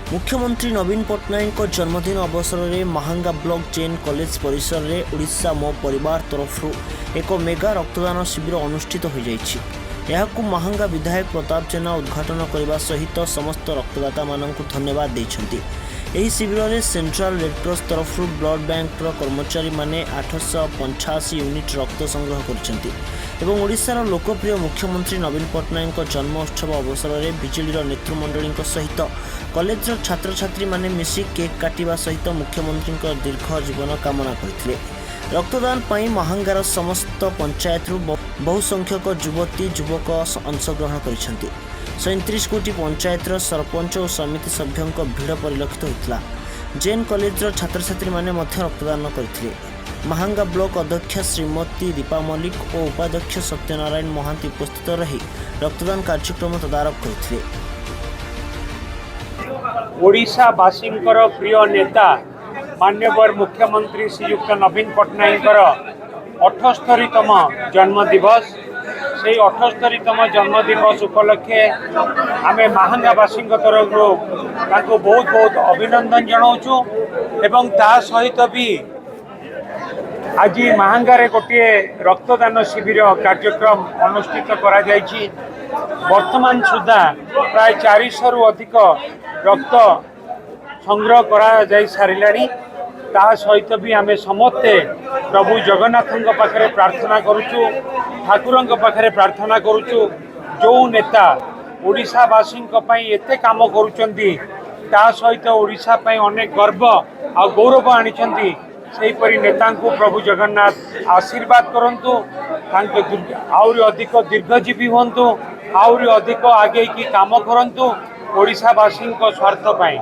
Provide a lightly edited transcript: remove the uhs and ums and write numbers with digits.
ମୁଖ୍ୟମନ୍ତ୍ରୀ ନବୀନ ପଟ୍ଟନାୟକଙ୍କ ଜନ୍ମଦିନ ଅବସରରେ ମାହାଙ୍ଗା ବ୍ଲକ ଜେଏନ୍ କଲେଜ ପରିସରରେ ଓଡ଼ିଶା ମୋ ପରିବାର ତରଫରୁ ଏକ ମେଗା ରକ୍ତଦାନ ଶିବିର ଅନୁଷ୍ଠିତ ହୋଇଯାଇଛି। ଏହାକୁ ମାହାଙ୍ଗା ବିଧାୟକ ପ୍ରତାପ ଜେନା ଉଦ୍ଘାଟନ କରିବା ସହିତ ସମସ୍ତ ରକ୍ତଦାତାମାନଙ୍କୁ ଧନ୍ୟବାଦ ଦେଇଛନ୍ତି। ଏହି ଶିବିରରେ ସେଣ୍ଟ୍ରାଲ ରେଡ୍କ୍ରସ୍ ତରଫରୁ ବ୍ଲଡ୍ ବ୍ୟାଙ୍କର କର୍ମଚାରୀମାନେ 885 ୟୁନିଟ୍ ରକ୍ତ ସଂଗ୍ରହ କରିଛନ୍ତି ଏବଂ ଓଡ଼ିଶାର ଲୋକପ୍ରିୟ ମୁଖ୍ୟମନ୍ତ୍ରୀ ନବୀନ ପଟ୍ଟନାୟକଙ୍କ ଜନ୍ମ ଉତ୍ସବ ଅବସରରେ ବିଜେଡ଼ିର ନେତୃମଣ୍ଡଳୀଙ୍କ ସହିତ କଲେଜର ଛାତ୍ରଛାତ୍ରୀମାନେ ମିଶି କେକ୍ କାଟିବା ସହିତ ମୁଖ୍ୟମନ୍ତ୍ରୀଙ୍କ ଦୀର୍ଘ ଜୀବନ କାମନା କରିଥିଲେ। ରକ୍ତଦାନ ପାଇଁ ମାହାଙ୍ଗାର ସମସ୍ତ ପଞ୍ଚାୟତରୁ ବହୁ ସଂଖ୍ୟକ ଯୁବତୀ ଯୁବକ ଅଂଶଗ୍ରହଣ କରିଛନ୍ତି। 37 ଗୋଟି ପଞ୍ଚାୟତର ସରପଞ୍ଚ ଓ ସମିତି ସଭ୍ୟଙ୍କ ଭିଡ଼ ପରିଲକ୍ଷିତ ହୋଇଥିଲା। ଜେଏନ୍ କଲେଜର ଛାତ୍ରଛାତ୍ରୀମାନେ ମଧ୍ୟ ରକ୍ତଦାନ କରିଥିଲେ। ମାହାଙ୍ଗା ବ୍ଲକ ଅଧ୍ୟକ୍ଷା ଶ୍ରୀମତୀ ଦୀପା ମଲ୍ଲିକ ଓ ଉପାଧ୍ୟକ୍ଷ ସତ୍ୟନାରାୟଣ ମହାନ୍ତି ଉପସ୍ଥିତ ରହି ରକ୍ତଦାନ କାର୍ଯ୍ୟକ୍ରମ ତଦାରଖ କରିଥିଲେ। ଓଡ଼ିଶାବାସୀଙ୍କର ପ୍ରିୟ ନେତା ମାନ୍ୟବର ମୁଖ୍ୟମନ୍ତ୍ରୀ ଶ୍ରୀଯୁକ୍ତ ନବୀନ ପଟ୍ଟନାୟକଙ୍କର 78ତମ ଜନ୍ମଦିବସ। ସେଇ 78ତମ ଜନ୍ମଦିବସ ଉପଲକ୍ଷେ ଆମେ ମାହାଙ୍ଗାବାସୀଙ୍କ ତରଫରୁ ତାଙ୍କୁ ବହୁତ ବହୁତ ଅଭିନନ୍ଦନ ଜଣାଉଛୁ ଏବଂ ତା ସହିତ ବି ଆଜି ମାହାଙ୍ଗାରେ ଗୋଟିଏ ରକ୍ତଦାନ ଶିବିର କାର୍ଯ୍ୟକ୍ରମ ଅନୁଷ୍ଠିତ କରାଯାଇଛି। ବର୍ତ୍ତମାନ ସୁଦ୍ଧା ପ୍ରାୟ 400ରୁ ଅଧିକ ରକ୍ତ ସଂଗ୍ରହ କରାଯାଇ ସାରିଲାଣି। ତା ସହିତ ବି ଆମେ ସମସ୍ତେ ପ୍ରଭୁ ଜଗନ୍ନାଥଙ୍କ ପାଖରେ ପ୍ରାର୍ଥନା କରୁଛୁ, ଠାକୁରଙ୍କ ପାଖରେ ପ୍ରାର୍ଥନା କରୁଛୁ, ଯେଉଁ ନେତା ଓଡ଼ିଶାବାସୀଙ୍କ ପାଇଁ ଏତେ କାମ କରୁଛନ୍ତି, ତା ସହିତ ଓଡ଼ିଶା ପାଇଁ ଅନେକ ଗର୍ବ ଆଉ ଗୌରବ ଆଣିଛନ୍ତି, ସେହିପରି ନେତାଙ୍କୁ ପ୍ରଭୁ ଜଗନ୍ନାଥ ଆଶୀର୍ବାଦ କରନ୍ତୁ, ତାଙ୍କ ଆହୁରି ଅଧିକ ଦୀର୍ଘଜୀବୀ ହୁଅନ୍ତୁ, ଆହୁରି ଅଧିକ ଆଗେଇକି କାମ କରନ୍ତୁ ଓଡ଼ିଶାବାସୀଙ୍କ ସ୍ୱାର୍ଥ ପାଇଁ।